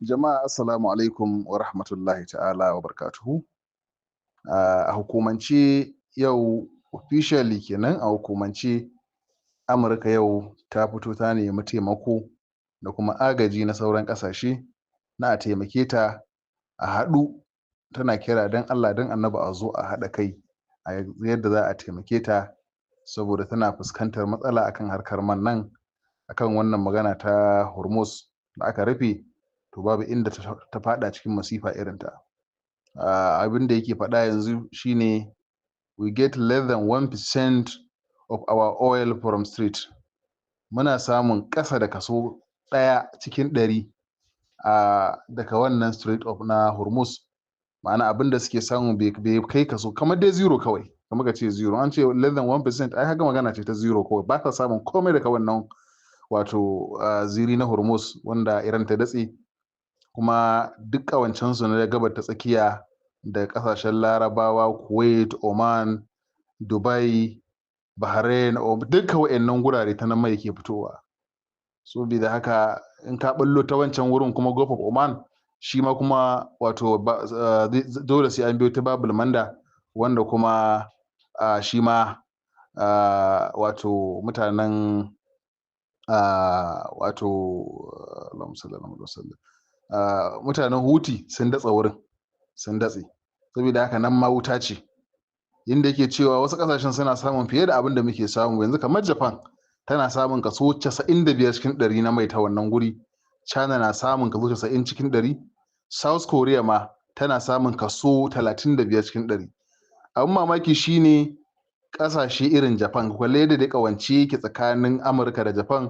Jama'a, assalamu alaikum wa rahmatullahi ta'ala wa barakatuhu. A hukumance yau, officially kenan, a hukumance Amurka yau ta fito ta nemi taimako da kuma agaji na sauran ƙasashe na a taimake ta a haɗu. Tana kira don Allah don Annabi a zo a haɗa kai a yadda za a taimake ta, saboda tana fuskantar matsala akan harkar man nan, akan wannan magana ta Hormuz da aka rufe. To, babu inda ta faɗa cikin masifa irin ta. Abin da yake faɗa yanzu shine, "We get less than 1% of our oil from Strait." Muna samun ƙasa da kaso 1 cikin 100 daga wannan Strait of na Hormuz. Ma'ana, abin da suke samu bai kai kaso, kamar dai zero kawai, kamar ka ce zero. An ce less than 1%, ai haka magana ce ta zero kawai. Ba ka samun komai daga wannan wato ziri na Hormuz wanda Iran ta datse. Kuma duk ƙawancensu na Gabar ta Tsakiya da ƙasashen Larabawa, Kuwait, Oman, Dubai, Bahrain, duka wa'annan gurare ta nan mai ke fitowa. So da haka in ka ballo ta wancan wurin kuma, Gulf of Oman, shi ma kuma wato dole sai an biyo ta Babul Manda, wanda kuma shi ma wato mutanen wato mutanen Huti sun datsa wurin, sun datse. Saboda haka nan ma wuta ce. Inda yake cewa wasu kasashen suna samun fiye da abin da muke samu yanzu, kamar Japan tana samun kaso 95 cikin 100 na mai ta wannan guri, China na samun kaso 90 cikin 100, South Korea ma tana samun kaso 35 cikin 100. Abin mamaki shine kasashe irin Japan, kwalle yadda dai kawance yake tsakanin Amurka da Japan,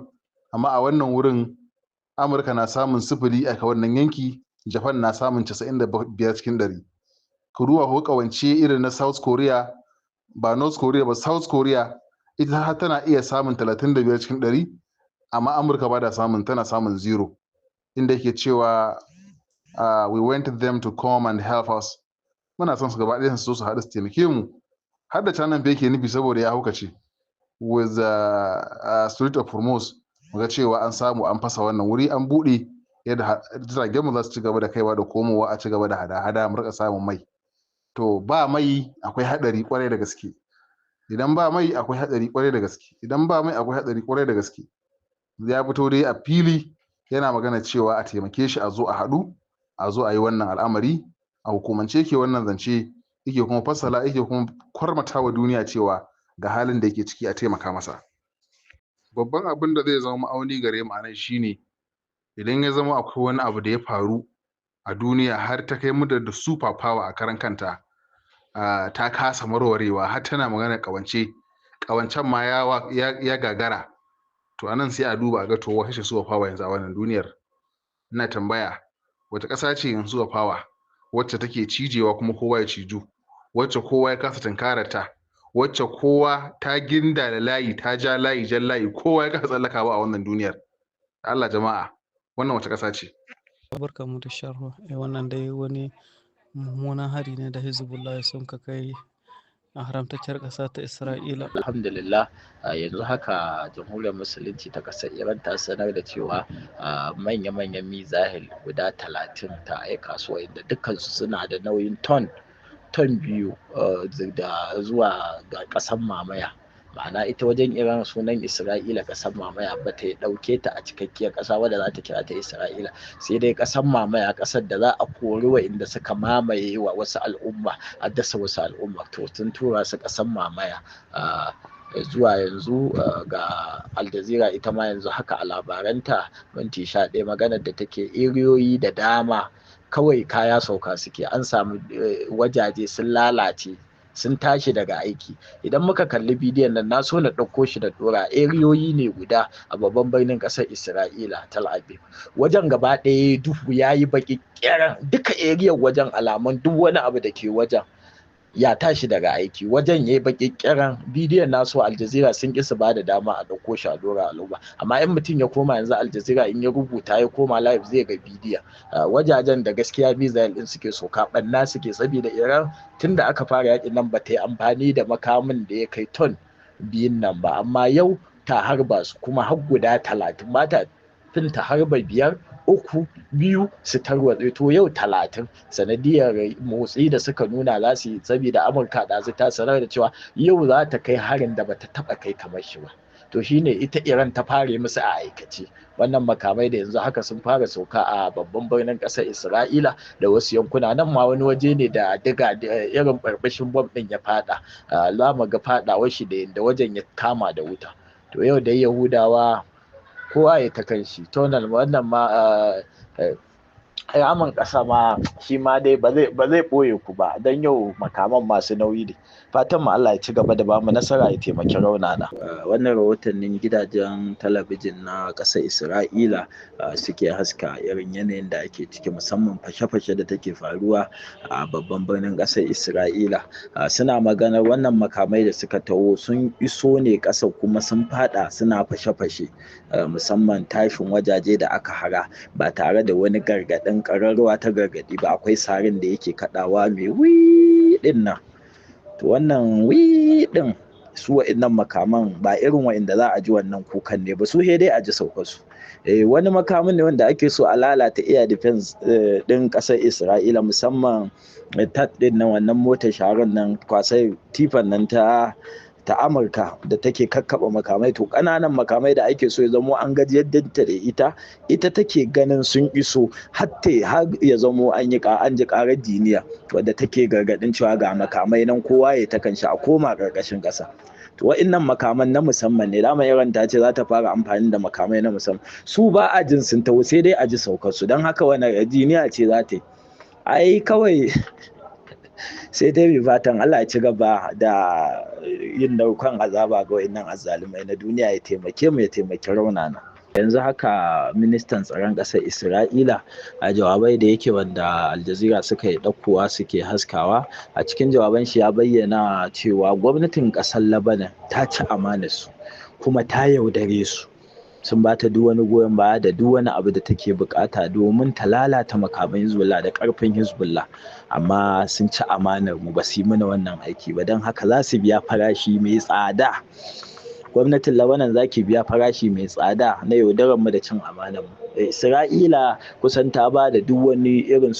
amma a wannan wurin Amurka na samun 0 a wannan yanki, Japan na samun 95 cikin 100. Ku duba ko kawance irin na South Korea, ba North Korea ba, South Korea ita har tana iya samun 35 cikin 100, amma Amurka ba da samun, tana samun zero. Inda yake cewa, "We want them to come and help us." Muna son su gaba ɗaya su zo su haɗu su taimake mu, har da China fa yake nufi, saboda ya haukace, with the Strait of Hormuz, muga cewa an samu an fasa wannan wuri, an buɗe yadda jiragen mu za su ci gaba da kaiwa da komowa, a ci gaba da hada-hada, mu rika samun mai. To, ba mai akwai haɗari kwarai da gaske. Idan ba mai akwai haɗari kwarai da gaske. Idan ba mai akwai haɗari kwarai da gaske. Ya fito dai a fili yana magana cewa a taimake shi, a zo a haɗu, a zo a yi wannan al'amari. A hukumance yake wannan zance, yake kuma fassala, yake kuma kwarmata wa duniya cewa ga halin da yake ciki, a taimaka masa. Babban abin da zai zama ma'auni gare mu anan shine, idan ya zama akwai wani abu da ya faru a duniya har ta kai mu da super power a karan kanta ta kasa warwarewa, har tana magana kawance, kawancen ma ya gagara, to anan sai a duba a ga, to wace ce super power yanzu a wannan duniyar? Ina tambaya, wata ƙasa ce yanzu super power wacce take cijewa kuma kowa ya ciju, wacce kowa ya kasa tunkarar ta, wacce kowa ta ginda da layi, ta ja layi, jan layi, kowa ya kasa tsallakawa a wannan duniyar? Allah jama'a, wannan wace ƙasa ce? Barka mu da sharhu. Wannan dai wani mummunan hari ne da Hezbollah sun ka kai a haramtacciyar ƙasa ta Isra'ila. Alhamdulillah, yanzu haka Jamhuriyar Musulunci ta ƙasar Iran ta sanar da cewa manya-manyan missile guda 30 ta aika su, wa'inda dukkansu suna da nauyin ton ton 2 da zuwa ga ƙasar mamaya. Ma'ana, ita wajen Iran sunan Isra'ila ƙasar mamaya, ba ta ɗauke ta a cikakkiyar ƙasa wadda za ta kira ta Isra'ila, sai dai ƙasar mamaya, ƙasar da za a kori wa'inda suka mamaye wa wasu al'umma, a dasa wasu al'umma. To, sun tura su ƙasar mamaya. Zuwa yanzu ga Al Jazeera, ita ma yanzu haka a labaranta minti 11 maganar da take, eriyoyi da dama kawai kaya sauka suke, an samu wajaje sun lalace, sun tashi daga aiki. Idan muka kalli bidiyon nan, na so na ɗauko shi da ɗora, eriyoyi ne guda a babban birnin ƙasar Isra'ila, Tel Aviv. Wajen gaba ɗaya duhu ya yi baƙi ƙirin, duka eriyar wajen, alamun duk wani abu da ke wajen ya tashi daga aiki, wajen ya yi baƙi ƙirin. Bidiyon nasu Al Jazeera sun ƙi su ba da dama a ɗauko shi a ɗora al'umma, amma in mutum ya koma yanzu Al Jazeera, in ya rubuta ya koma live, zai ga bidiyon wajajen da gaskiya missile ɗin suke soka, ɓanna suke. Saboda Iran tun da aka fara yakin nan ba ta yi amfani da makamin da ya kai ton 2n nan ba, amma yau ta harba su kuma har guda 30, ba ta fin ta harba biyar. 3, 2 su tarwatse. To yau 30 sanadiyar motsi da suka nuna za su yi, saboda Amurka ɗazu ta sanar da cewa yau za ta kai harin da bata taɓa kai kamar shi ba. To shine ita Iran ta fare musu a aikace. Wannan makamai da yanzu haka sun fara sauka a babban birnin ƙasar Isra'ila da wasu yankuna. Nan ma wani waje ne da diga irin barbashin bom ɗin ya fada, za mu ga fadawar shi da yadda wajen ya kama da wuta. To yau dai Yahudawa kowa ya ta kan shi. Tonal wannan ma ramin ƙasa ma shi ma dai ba zai ɓoye ku ba, don yau makaman masu nauyi ne. Fatan mu Allah ya ci gaba da bamu nasara ya taimaki raunana. Wannan rahotannin gidajen talabijin na ƙasar Isra'ila suke haska irin yanayin da ake ciki, musamman fashe-fashe da take faruwa a babban birnin ƙasar Isra'ila. Suna maganar wannan makamai da suka taho sun iso ne ƙasar kuma sun faɗa suna fashe-fashe, musamman tashin wajaje da aka hara ba tare da wani gargaɗin ƙararrawa ta gargaɗi ba. Akwai sarin da yake kaɗawa mai wii ɗin nan. To wannan wii ɗin su wa'innan makaman ba irin wa'inda za a ji wannan kukan ne ba, su he dai a ji saukar su. Wani makamin ne wanda ake so a lalata air defense ɗin ƙasar Isra'ila, musamman tat ɗin nan, wannan motar sharan nan, kwasai tifan nan ta Amurka da take kakkaba makamai. To ƙananan makamai da ake so ya zamo an gajiyar da ita, ita take ganin sun iso har ya zamo an yi an ji ƙarar jiniya wadda take gargaɗin cewa ga makamai nan kowa ya ta kanshi a koma ƙarƙashin ƙasa. To wa'innan makaman na musamman ne. Dama Iran ta ce za ta fara amfani da makamai na musamman. Su ba a jin sun taho, sai dai a ji saukar su. Don haka wani jiniya ce za ta yi? Ai kawai sai dai mai fatan Allah ya ci gaba da yin daukan azaba ga wa'innan azzalumai na duniya, ya taimake mu ya taimaki raunana. Yanzu haka ministan tsaron ƙasar Isra'ila a jawabai da yake wanda Al Jazeera suka yi ɗaukowa suke haskawa, a cikin jawaban shi ya bayyana cewa gwamnatin ƙasar Lebanon ta ci amanar su kuma ta yaudare su. Sun ba ta duk wani goyon baya da duk wani abu da take bukata domin ta lalata makaman Hezbollah da karfin Hezbollah, amma sun ci amanar mu, ba su yi mana wannan aiki ba. Don haka za su biya farashi mai tsada. Gwamnatin Lebanon za ki biya farashi mai tsada na yaudarar mu da cin amanar mu. Isra'ila kusan ta ba da duk wani irin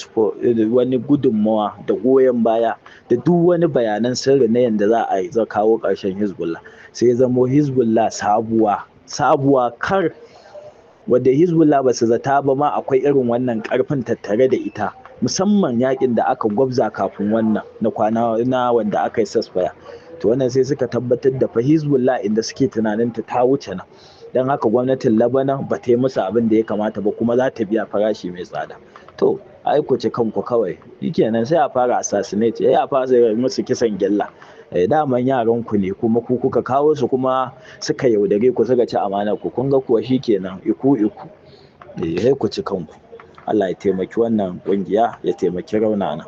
wani gudunmawa da goyon baya da duk wani bayanan sirri na yadda za a yi kawo ƙarshen Hezbollah. Sai zamo Hezbollah sabuwa kar wadda Hezbollah ba su zata ba ma akwai irin wannan karfin tattare da ita, musamman yakin da aka gwabza kafin wannan na kwana na wanda aka yi ceasefire. To wannan sai suka tabbatar da fa Hezbollah inda suke tunanin ta wuce nan. Don haka gwamnatin Lebanon ba ta yi musu abin da ya kamata ba, kuma za ta biya farashi mai tsada. To ai ku ci kanku kawai, shikenan sai a fara assassinate, sai a fara musu kisan gilla. Daman yaran ku ne kuma ku kuka kawo su, kuma suka yaudare ku suka ci amanar ku. Kun ga kuwa shikenan, iku iku, sai ku ci kanku. Allah ya taimaki wannan kungiya, ya taimaki raunana.